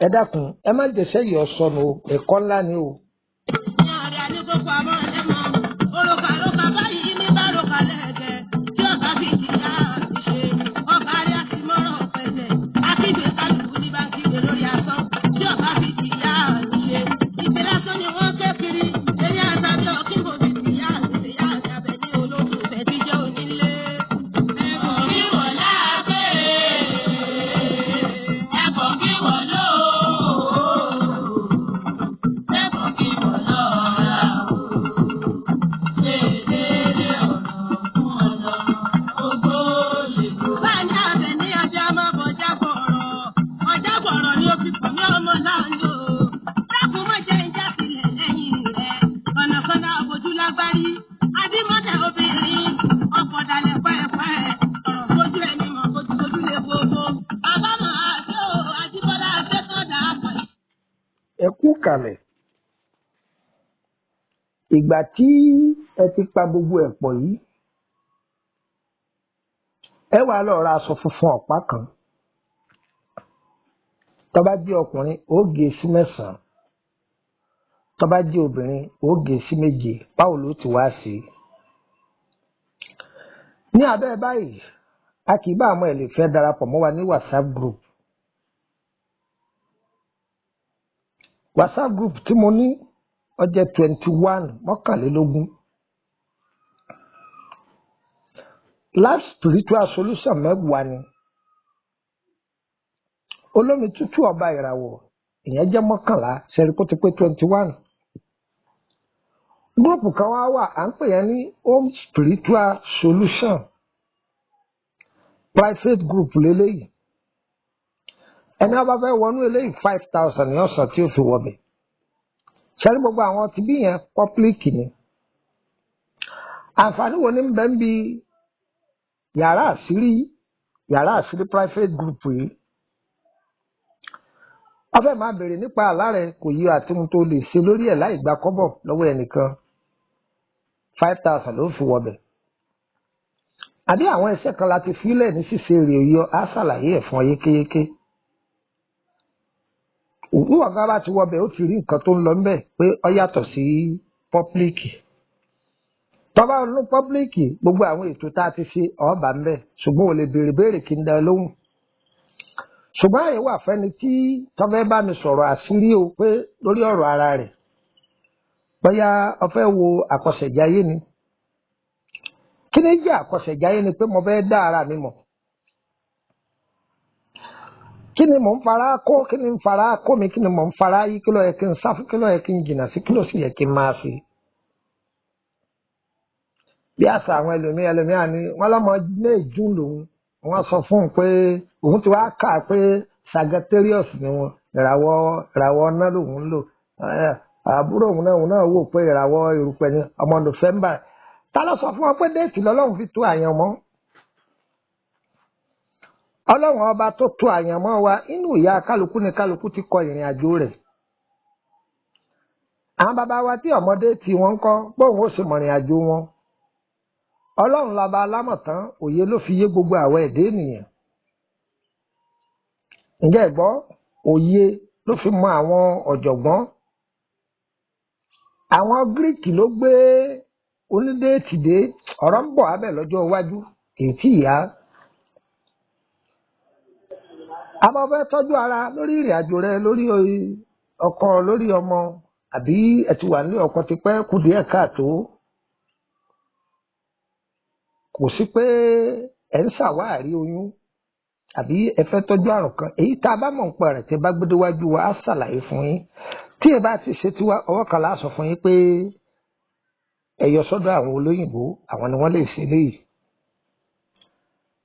Ẹ dákun, ẹ má jẹ́sẹ́ yìí ọ̀sọ́nù o, ẹ̀kọ́ ńlá ni o. Ní ọ̀rẹ́ ní kókó àmọ́ ẹ mọ̀, òrùka báyìí ní bárùkà lẹ́ẹ̀kẹ́, tí ọ̀sà fi jìyà ṣe, ọkà rẹ̀ á sì mọ́rọ̀ pẹ̀sẹ̀, akígbe kálukú ní bá ń kígbe lórí asán, tí ọ̀sà fi jìyà ṣe, ìpè lásán ni wọ́n ké kiri, eré àtàbí ọ̀kíngò fi jìyà ṣe yá àtàbẹ̀ ní olóòtú ìfẹ́ tí jẹ́ onílé. Ẹ̀bùn kí wọ́n láàbẹ̀, ẹ̀bùn kí wọ́n lóò, ẹ̀bùn kí wọ́n lọ́ra o. Báyìí àbẹ̀ ní ajá máa bọ̀já bọ̀rọ̀, ọjà bọ̀rọ̀ ni ó fi pọ̀ ní ọmọ láàánú. Dákun mọ́ jẹ́ ìjà sílẹ̀ lẹ́yìn rẹ̀, ọ̀nà kan náà bojú lágbárí. Adímọ́tẹ̀ obìnrin, ọ̀pọ̀ dalẹ̀ pẹ́ẹ́pẹ́, ọ̀rọ̀ fojú ẹni mọ̀ fojú lè gbogbo. Àbámọ̀ àti ò Ajíbọ́lá Adétọ́dá pọ̀. Ẹ kú kàlẹ̀. Ìgbà tí ẹ ti pa gbogbo ẹ̀ pọ̀ yìí, ẹ wàá lọ ra aṣọ funfun ọ̀pá kan. Tó bá jẹ́ ọkùnrin, ó gé sí mẹ́sàn-án. Tó bá jẹ́ obìnrin, ó gé sí méje. Báwo ló ti wá sí i? Ní abẹ́ báyìí, a kì í bá àwọn ẹ̀ lè fẹ́ darapọ̀ mọ́ wa ní WhatsApp group. WhatsApp group tí mo ní ó jẹ́ 21 mọ́kànlélógún. Life spiritual solution mẹ́wàá ni. Olómi tútù ọba ìràwọ̀ ìyẹn jẹ́ mọ́kànlá ṣẹ́rí kó ti pé 21. Gúrùpù kan wá wà à ń pè yẹn ní home spiritual solution private group lélẹ́yìí. Ẹni wọ́n bá fẹ́ wọnú eléyìí 5,000 ní ọ̀sán tí ó fi wọbẹ̀. Ṣẹ́rí gbogbo àwọn ti bí yẹn public ni. Àǹfààní wo ni ń bẹ ń bi yàrá àṣírí private group yìí? Wọ́n fẹ́ máa béèrè nípa àlá rẹ kò yí àti ohun tó lè ṣe lórí ẹ̀ láì gba kọ́bọ̀ lọ́wọ́ ẹnìkan. 5,000 ló fi wọbẹ̀. Àbí àwọn iṣẹ́ kan láti fílẹ̀ ní ṣíṣe rè yọ, á ṣàlàyé ẹ̀ fún ọ yékéyéké. Òwúwọ̀ gan bá ti wọbẹ̀, ó ti rí nǹkan tó ń lọ ńbẹ̀ pé ó yàtọ̀ sí pọ́blíkì. Tọ́ba ní pọ́blíkì, gbogbo àwọn ètò tá a ti ṣe ọ̀ọ́bà ńbẹ̀, ṣùgbọ́n ò lè béèrè béèrè kí n dá ẹ lóhùn. Ṣùgbọ́n àyè wà fẹ́ni tí tọ́fẹ́ bá mi sọ̀rọ̀ àṣírí o, pé lórí ọ̀rọ̀ ara rẹ̀, bóyá o fẹ́ wo àkọsẹ̀jayé ni. Kí ni jẹ́ àkọsẹ̀jayé? Ni pé mo fẹ́ dá ara mi mọ̀. Kí ni mò ń fara kó? Kí ni ń fara kó mi? Kí ni mò ń fara yí? Kí ló yẹ kí n sá fún? Kí ló yẹ kí n jìnnà sí? Kí ló sì yẹ kí n máa ṣe? Bí àṣà àwọn ẹlòmíà ni wọ́n lọ́mọ May June lòun, wọ́n sọ fún un pé òun ti wá kà pé Sagittarius ni wọn, ìràwọ̀ ọ̀nà lòun ń lò. Àbúrò òun náà, òun náà wò pé ìràwọ̀ erùpẹ̀ ni, ọmọ November. Ta ló sọ fún wọn pé déètì lọ́lọ́run fi tó àyànmọ́? Ọlọ́run ọba tó tó àyànmọ́ wa, inú ìyá kálukú ni kálukú ti kọ ìrìn àjò rẹ̀. Àwọn bàbá wa tí ọmọdé tí wọ́n ń kọ́ bóun ó ṣe mọ̀rìn àjò wọn. Ọlọ́run lọba alámọ̀tán, òye ló fi yé gbogbo àwọn ẹ̀dá ènìyàn. Ǹjẹ́ ẹ gbọ́? Òye ló fi mọ àwọn ọ̀jọ̀gbọ́n. Àwọn Gíríìkì ló gbé onídéètì dé. Ọ̀rọ̀ ń bọ̀ abẹ́ lọ́jọ́ iwájú, èyí tí ìyá. A máa fẹ́ tọ́jú ara lórí ìrìn àjò rẹ, lórí ọkọ, lórí ọmọ, àbí ẹ ti wà ní ọkọ tipẹ́, kù díẹ̀ káàtó. Kò sí pé ẹ̀ ń ṣàwárí oyún, àbí ẹ fẹ́ tọ́jú àrùn kan. Èyí tá a bá mọ̀ nípa rẹ̀, tí ẹ bá gbé déwájú wa, á ṣàlàyé fún yín. Tí ẹ bá ti ṣe tiwa, ọwọ́ kan láà sọ fún yín pé ẹ yọ sọ́dọ̀ àwọn olóyìnbó, àwọn ni wọ́n lè ṣe léyìí.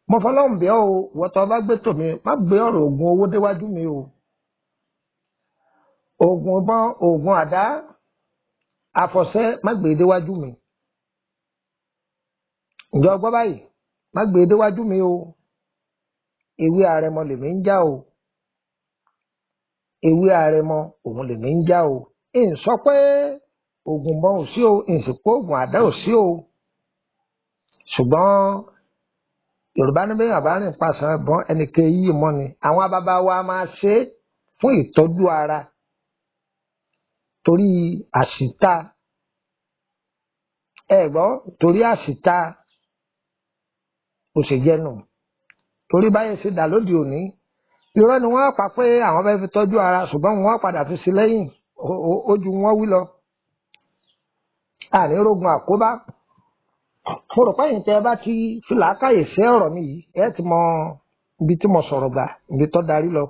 Mo fọlọ́run bẹ̀ ọ́ o, wọ́n tó bá gbé tòmí, má gbé ọ̀rọ̀ oògùn owó déwájú mi o. Oògùn ìbọn, oògùn àdá, àfọ̀ṣẹ, má gbé déwájú mi. Ǹjẹ́ o gbọ́ báyìí? Má gbé déwájú mi o. Ewé àrẹ̀mọ lèmi ń já o. Ewé àrẹ̀mọ òun lèmi ń já o. Ń sọ pé oògùn ìbọn ò sí o, ń sì pé oògùn àdá ò sí o. Ṣùgbọ́n Yorùbá ní bẹ́ẹ̀ bá rìn pasàn ẹ̀bọ̀n ẹnìkan yìí mọ́ ni. Àwọn bàbá wa máa ṣe é fún ìtọ́jú ara torí àṣìta. Ẹ gbọ́, torí àṣìta ó ṣe jẹ́nu. Torí báyìí ṣe dà lóde òní, irọ́ ni wọ́n pa pé àwọn fẹ́ fi tọ́jú ara, ṣùgbọ́n wọ́n padà fi sí lẹ́yìn ojú wọn wí lọ. Àní rógun àkóbá. Mo rò pé ẹ̀yin tẹ́ ẹ bá ti fi làákàyè sí ọ̀rọ̀ mi yìí, ẹ ti mọ ibi tí mo sọ̀rọ̀ gbà, ibi tó darí lọ.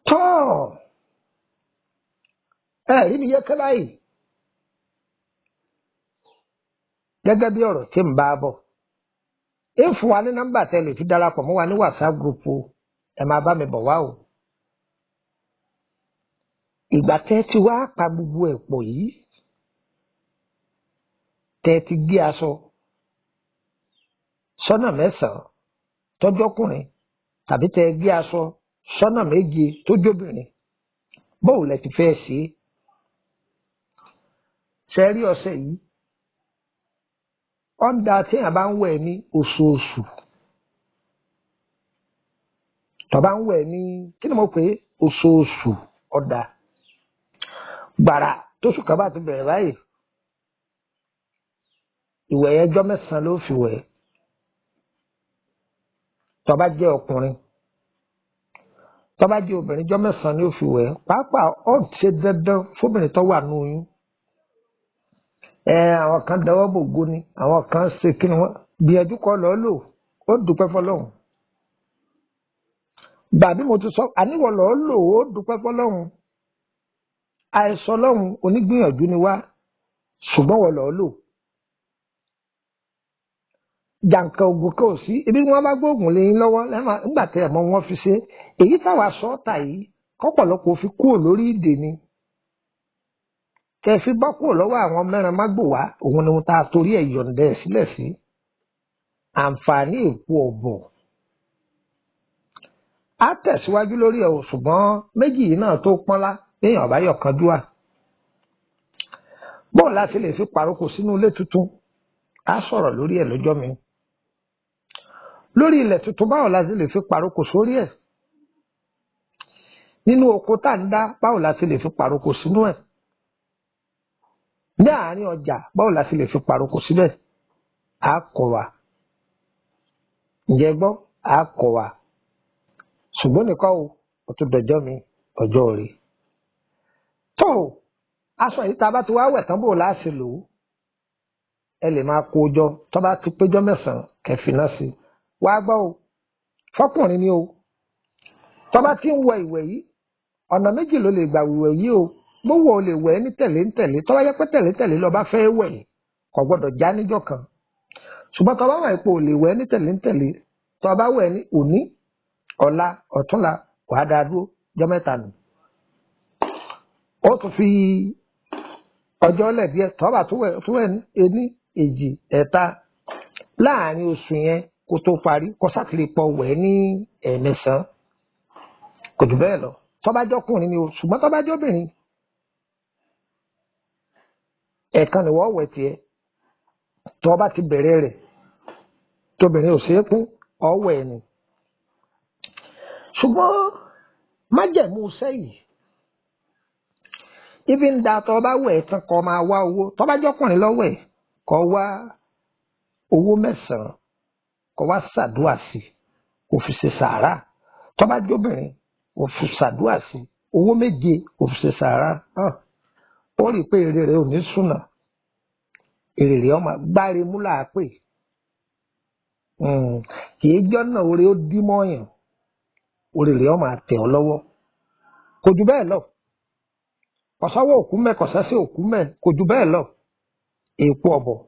Tọ́ ẹ rí mi yẹ́kẹ́ báyìí gẹ́gẹ́ bí ọ̀rọ̀ tí ń bá a bọ̀. Ẹ fún wa ní nọ́mbà tẹ́ lè fi darapọ̀ mọ́ wa ní WhatsApp group o, ẹ máa bá mi bọ̀ wá o. Ìgbà tẹ́ ti wá pa gbogbo ẹ̀ pọ̀ yìí, tẹ́ ti gbé aṣọ sọ́nà mẹ́sàn-án tọ́jọ́kùnrin, tàbí tẹ́ gbé aṣọ sọ́nà méje tójóbìnrin, bóò lẹ ti fẹ́ ṣe é? Ṣe rí ọṣẹ yìí, ọ̀dà tí èèyàn bá ń wẹ̀ ní oṣooṣù. Tó bá ń wẹ̀ ní, kí ni mo pè é? Oṣooṣù ọ̀dà. Gbàrà tóṣù kan bá ti bẹ̀rẹ̀ báyìí, ìwẹ̀ yẹn jọ́ mẹ́sàn-án ló fi wẹ̀. Tó bá jẹ́ ọkùnrin, tó bá jẹ́ obìnrin, jọ́ mẹ́sàn-án ni ó fi wẹ̀. Pàápàá ó ṣe dandan fóbìnrin tó wà nù oyún. Àwọn kan dọwọ́ bògo ni, àwọn kan ṣe kí ni wọ́n gbìyànjú kọ́ lọ́ọ́ lò ó, dúpẹ́ fọlọ́hún. Gbàbí mo ti sọ àníwọ̀ lọ́ọ́ lò ó, dúpẹ́ fọlọ́hún. Àìsàn lọ́hún onígbìyànjú ni wá, ṣùgbọ́n wọ́n lọ́ọ́ lò. Jàǹkà ògùn kan ò sí, ibi wọn bá gbóògùn lé yín lọ́wọ́ nígbà tẹ́ ẹ̀ mọ́ wọn fi ṣe. Èyí táwa sọ ọ́ tà yìí, kọ́pọ̀lọpọ̀ fi kúrò lórí ìdè ni. Kẹ́ fi bọ́ kúrò lọ́wọ́ àwọn mẹ́rin mágbòwá, òun ni wọn ta torí ẹ̀ yọ̀ǹda ẹ̀ sílẹ̀ sí. Àǹfààní èpo ọ̀bọ̀. Á tẹ̀síwájú lórí ẹ̀ o, ṣùgbọ́n méjì yìí náà tó pọ́nlá léèyàn bá yọ̀ kan dúà. Bóun láti lè fi pàrókò sínú ilé tuntun, á sọ̀rọ̀ lórí ẹ̀ lọ́jọ́ mi. Lórí ilẹ̀ tuntun, báwo la ti lè fi pàrókò sórí ẹ̀? Nínú oko tá ń dá, báwo la ti lè fi pàrókò sínú ẹ̀? Ní àárín ọjà, báwo la ti lè fi pàrókò síbẹ̀? Á kọ́ wa. Ǹjẹ́ gbọ́? Á kọ́ wa. Ṣùgbọ́n nìkan o, ó tún dọjọ́ mi, ọjọ́ rè. Tó aṣọ yìí tá a bá ti wá wẹ̀ tán, bò láṣẹ lò ó? Ẹ lè máa kó jọ, tó bá ti péjọ 9 kẹfì náà sí. Wá gbọ́ o, fọkùnrin ni o, tó bá ti ń wẹ ìwẹ̀ yìí, ọ̀nà méjì ló lè gbà wíwẹ̀ yìí o. Gbówó o lè wẹ̀ ní tẹ̀lé ń tẹ̀lé. Tó bá yẹ pé tẹ̀lé tẹ̀lé ló bá fẹ́ wẹ̀, kò gbọ́dọ̀ já níjọ́ kan. Ṣùgbọ́n tó bá wà ipò ò lè wẹ̀ ní tẹ̀lé ń tẹ̀lé, tó bá wẹ̀ ní òní, ọ̀la, ọ̀túnla, wàá dáa dúró jọ́ 3 nù. Ó tún fi ọjọ́ lẹ̀ díẹ̀, tó bá tún wẹ̀ ní ení, èjì, ẹ̀ta láàrin oṣù yẹn kó tó parí, kó sátìlì pọ̀ wẹ̀ ní 9, kò jù bẹ́ẹ̀ lọ. Tó bá jọ́kùnrin ni o. Ṣùgbọ́n tó bá jọ́bìnrin, ẹ̀ẹ̀kan ni wọ́n wẹ̀ tiẹ̀. Tó bá ti bẹ̀rẹ̀ rẹ̀, tóbìnrin ò ṣeé pín, ọ̀wẹ̀ ni. Ṣùgbọ́n májẹ̀mú sẹ́yìn ibi ń da, tó bá wẹ̀ tán, kó máa wá owó. Tó bá jọ́kùnrin lọ́wẹ̀, kó wá owó 9, kó wá ṣàdúà sí, kó fi ṣe sàárà. Tó bá jóbìnrin, kó fi ṣàdúà sí, owó 7, kó fi ṣe sàárà. Ó rí i pé èrè rẹ̀ ò ní sùnà, èrè rẹ̀ ọmọ gbáre mú là á pè. Kì í jọ́nà oore ó dí mọ́yàn, oore rẹ̀ ọmọ àtẹ̀ ọ́ lọ́wọ́. Kò jù bẹ́ẹ̀ lọ. Kọ̀sáwọ́ òkú mẹ́, kọ̀sásí òkú mẹ́, kò jù bẹ́ẹ̀ lọ. Èèpo ọ̀bọ̀.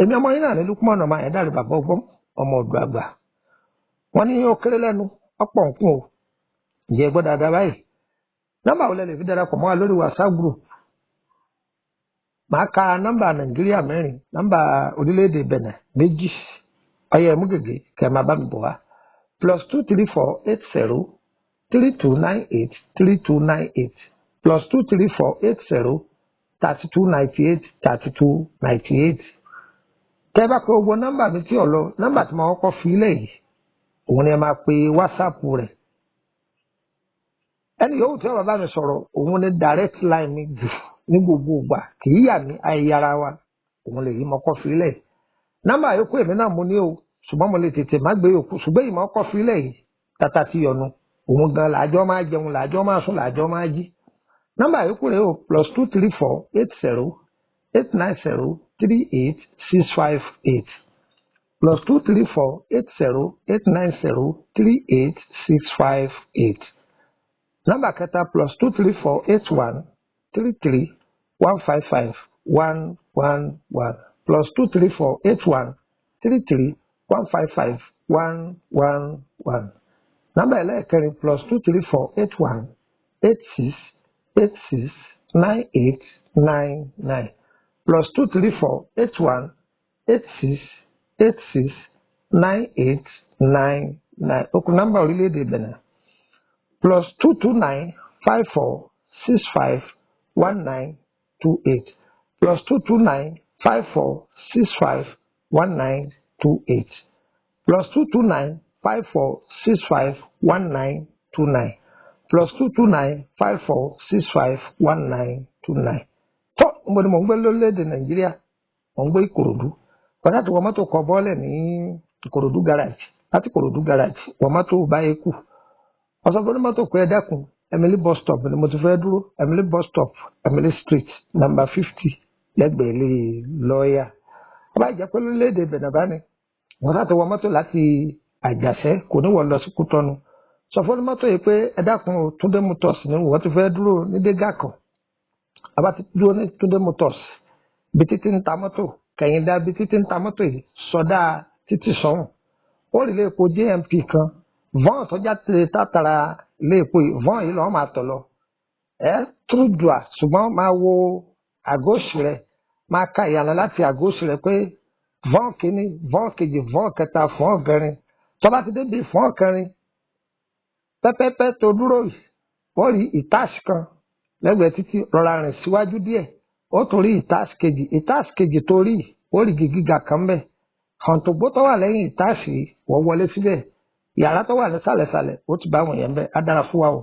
Èmi ọmọ yín náà ní Lukman ọmọ ẹ̀dá rẹ̀, bàbá ọgbọ́n, ọmọ ọ̀dọ̀ àgbà. Wọ́n ní ó kéré lẹ́nu, ọ̀pọ̀ nǹkan o. Ǹjẹ́ gbọ́ dáadáa báyìí? Nọ́mbà wo lẹ lè fi darapọ̀ mọ́ wa lórí WhatsApp group? Màá ka nọ́mbà Nàìjíríà 4, nọ́mbà orílẹ̀-èdè Benin 2. Ọyẹ ẹ̀mú gègé kẹ́ ẹ máa bá mi bọ̀ wá. +234 80 3298 3298, +234 80 3298 3298. Tẹ́ bá pe gbogbo nọ́mbà mi tí ò lọ, nọ́mbà tí mo kọ́kọ́ fi lẹ̀ yìí, òun ni ẹ máa pe WhatsApp rẹ̀. Ẹni yòówù tí ó bá mi sọ̀rọ̀, òun ni direct line mi jù ní gbogbo ìgbà, kì í yà mí ayéyára wa, òun lè yí mo kọ́ fi lẹ̀. Nọ́mbà yòókù èmi náà mo ní o, ṣùgbọ́n mo lè tètè má gbé yòókù. Ṣùgbọ́n ìmọ̀ ọkọ̀ fi lẹ̀ yìí, tata ti yọnu, òun gan làjọ máa jẹun, làjọ máa sùn, làjọ máa jí. Nọ́mbà yòókù rẹ̀ o, +234 80 890 38 658, +234 80 890 38 658. Nọ́mbà kẹta, +234 81 33 155 111, +234 81 33 155 111. Nọ́mbà ẹlẹ́ẹ̀kẹrin, +234 81 86 86 98 99, +234 81 86 86 98 99. Ó kù nọ́mbà orílẹ̀-èdè Benin, +229 54 65 19 28, +229 54 65 19 28, +229 54 65 19 29, +229 54 65 19 29. Tó mo ní mò ń gbé lórílẹ̀‐èdè Nàìjíríà, mò ń gbé Ìkòròdú. Wọ́n láti wọ mọ́tò kọ bọ́ọ̀lẹ̀ ní Ìkòròdú garage. Láti Ìkòròdú garage, wọ mọ́tò báyé kù, ọ̀sán fún mọ́tò pé ẹ dẹ́kun, Emily bus stop ni mo ti fẹ́ dúró. Emily bus stop, Emily Street, number 50, lẹ́gbẹ̀ẹ́ ilé lọ́ọ̀yà. Ọba ìjẹ́ pé lórílẹ̀‐èdè Benin bá ní, wọ́n láti wọ mọ́tò láti Àjàṣẹ́, kò ní wọ́n lọ sí Kútọ́nù. Sọ fún mọ́tò yìí pé ẹ dákun, Túndé Motors ni wọ́n ti fẹ́ dúró ní dégà kan. Àbá ti dúró ní Túndé Motors, bí títí ń ta mọ́tò kẹ̀yìndà, bí títí ń ta mọ́tò yìí, sọdá títí sọ́hùn, ó rí ilé epo JMP kan, von tó jáde tátara ilé epo yìí. Von yìí lọ́wọ́ máa tọ̀ lọ ẹ túrúdùà, ṣùgbọ́n máa wo àgóòsì rẹ, máa ka ìyànà láti àgóòsì rẹ pé von kìíní, von kejì, von kẹta, von kẹrin. Tó bá ti débi von kẹrin pẹ́pẹ́pẹ́ tó dúró yìí, wọ́n rí ìtáàsì kan lẹ́gbẹ̀ẹ́ títí. Rọra rìn síwájú díẹ̀, Ó tún rí ìtaàsì kejì. Ìtaàsì kejì tó rí, ó rí igi gíga kan bẹ́ẹ̀. Hàǹtògbó tó wà lẹ́yìn ìtaàsì, wọ́n wọlé síbẹ̀. Yàrá tó wà nísàlẹ̀sàlẹ̀, ó ti bá àwọn yẹn bẹ́ẹ̀. Á dára fún wa o.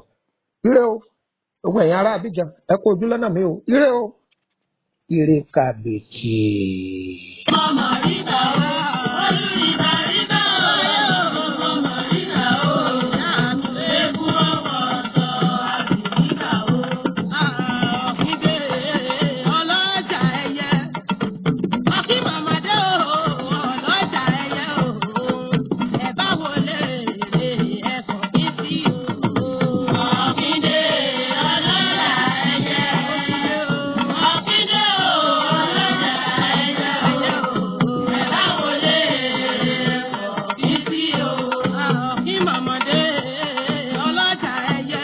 Ire o. Gbogbo ẹ̀yin ará Abidjan, ẹ kú ojú lọ́nà mi o. Ire o. Ire kàbìtì. Ọmọ ríta o, olùrìbà ríta o, ọmọ ríta o, eku ọmọ ọ̀tọ̀ àbìríta o. Ọ̀kíndé ọlọ́jà ẹyẹ, ọ̀kí màmádé o, ọlọ́jà ẹyẹ o, ẹ bá wọlé ẹ̀fọ́ kí sí o. Ọ̀kíndé ọlọ́jà ẹyẹ, ọ̀kíndé o, ọlọ́jà ẹyẹ o, ẹ bá wọlé ọ̀kí sí o. Ọ̀kí màmádé ọlọ́jà ẹyẹ,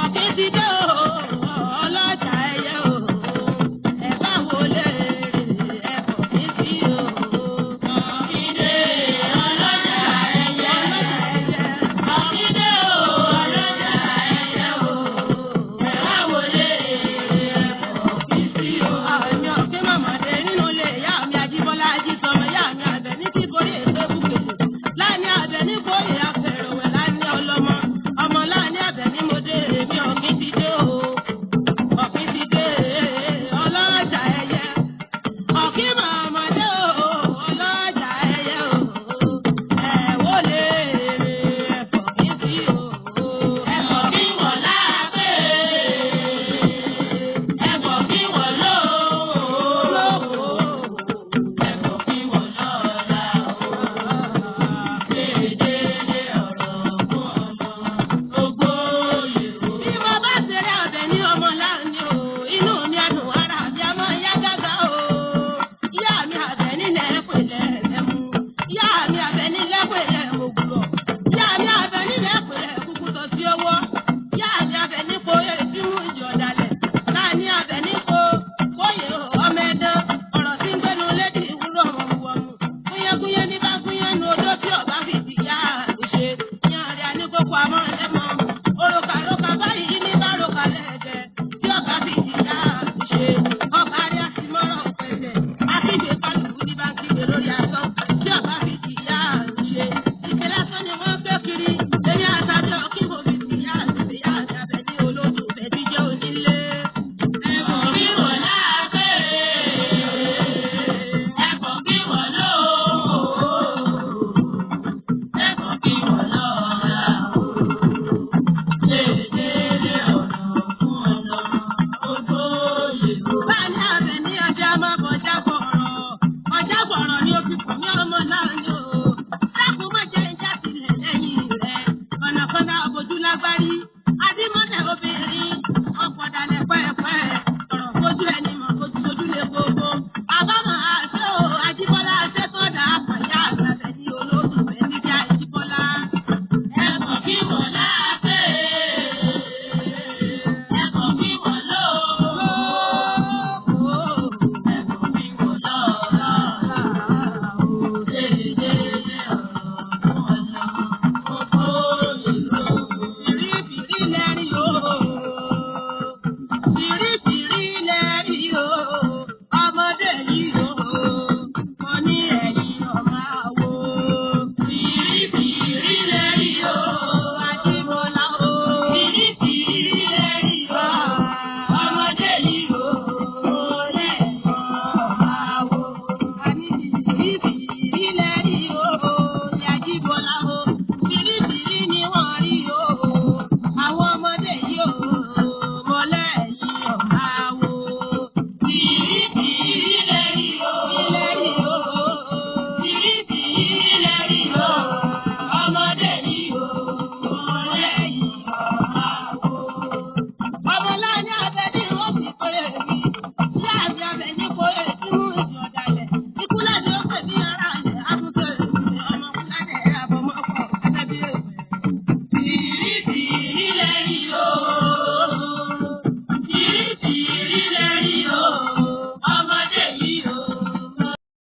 ọ̀kí ti dé o, ọlọ́jà ẹyẹ o, ẹ bá wọlé ẹ̀fọ́ kí sí o. Ọ̀kíndé ọlọ́jà ẹyẹ, ọ̀kíndé o, ọlọ́jà ẹyẹ o, ẹ bá wọlé ọ̀kí sí o. Àmì ọ̀kẹ́ màmàdé nínú ilé ìyá mi Ajíbọ́lá Ajísọmọ ìyá mi Àbẹ̀ ní kí borí èso búkèlè. Láàní Àbẹ̀ ní bóyè afẹ̀rẹ̀wẹ̀ láàní ọlọ́mọ. Ọmọ láàní Àbẹ̀ ní mo dé èmi ọ̀kín ti dé o. Ọ̀kín ti dé ọlọ́jà ẹyẹ. Ọ̀kín màmàdé o, ọlọ́jà ẹyẹ o. Ẹ wọlé ẹ̀fọ́ kí sí o. Ẹ̀fọ́ kí wọ́n láàpẹ̀, ẹ̀fọ́ kí wọ́n lóò, ẹ̀fọ́ kí wọ́n lọ́la o. Déédéé ọ̀rọ̀ fún ọmọ ògbóyè o. Bí mo bá ṣeré ọbẹ̀ ní ọmọ láàánú o, inú mi àdùn ara mi a máa yá gágá o. Ìyá mi àbẹ̀ nílẹ̀ pẹ̀lẹ́ ẹ̀mú. Ìyá mi àbẹ̀ nílẹ̀ pẹ̀lẹ́ ògùrọ̀. Ìyá mi àbẹ̀ nílẹ̀ pẹ̀lẹ́ kúkútọ̀ sí owó. Ìyá mi àbẹ̀ nípo ìbímú ìjì ọ̀dàlẹ̀. Láàní àbẹ̀ nípo kóyè ọmọ ẹ̀dán. Ọ̀rọ̀ tí ń gbénu lédi ìwúrọ̀ wọ̀mùwọ̀mù. Gúnyángúnyán ní bá gúnyán nu odó tí ọ̀bá fìdí yá àrùṣe. Ìyá rẹ̀ á ní kókó àmọ́ ẹ̀mọ́. Òrùka-rùka báyìí ní bá rùka lẹ́ẹ̀dẹ̀. Tí ọ̀gá fìdí yá àrùṣe. Ọ̀gá rẹ̀ á sì mọ́rọ̀ pẹ̀lẹ́. Akígbe kálukú ní bá kígbe lórí asán. Tí ọ̀gá fìdí yá àrùṣe. Ìṣe lásán ni wọ́n gbé kiri. Èmi àtàbí ọ̀kí mo fìdí yá àrùṣe yá àtàbẹ̀ ní olódò bẹ̀bí jẹ́ onílé. Ẹ̀fọ́ kí wọ́n láàpẹ̀, ẹ̀fọ́ kí wọ́n lóò, ẹ̀fọ́ kí wọ́n lọ́la o. Déédéé ọ̀rọ̀ fún ọmọ ògbóyè o. Báyìí àbẹ̀ ní ọjà máa bọ̀já bọ̀rọ̀. Ọjà bọ̀rọ̀ ni ó fi kù ní ọmọ náà ni o. Dákun má jẹ́ ìjà sílẹ̀ lẹ́yìn rẹ̀. Kọ̀nàkọ́nà àbójú lágbárí.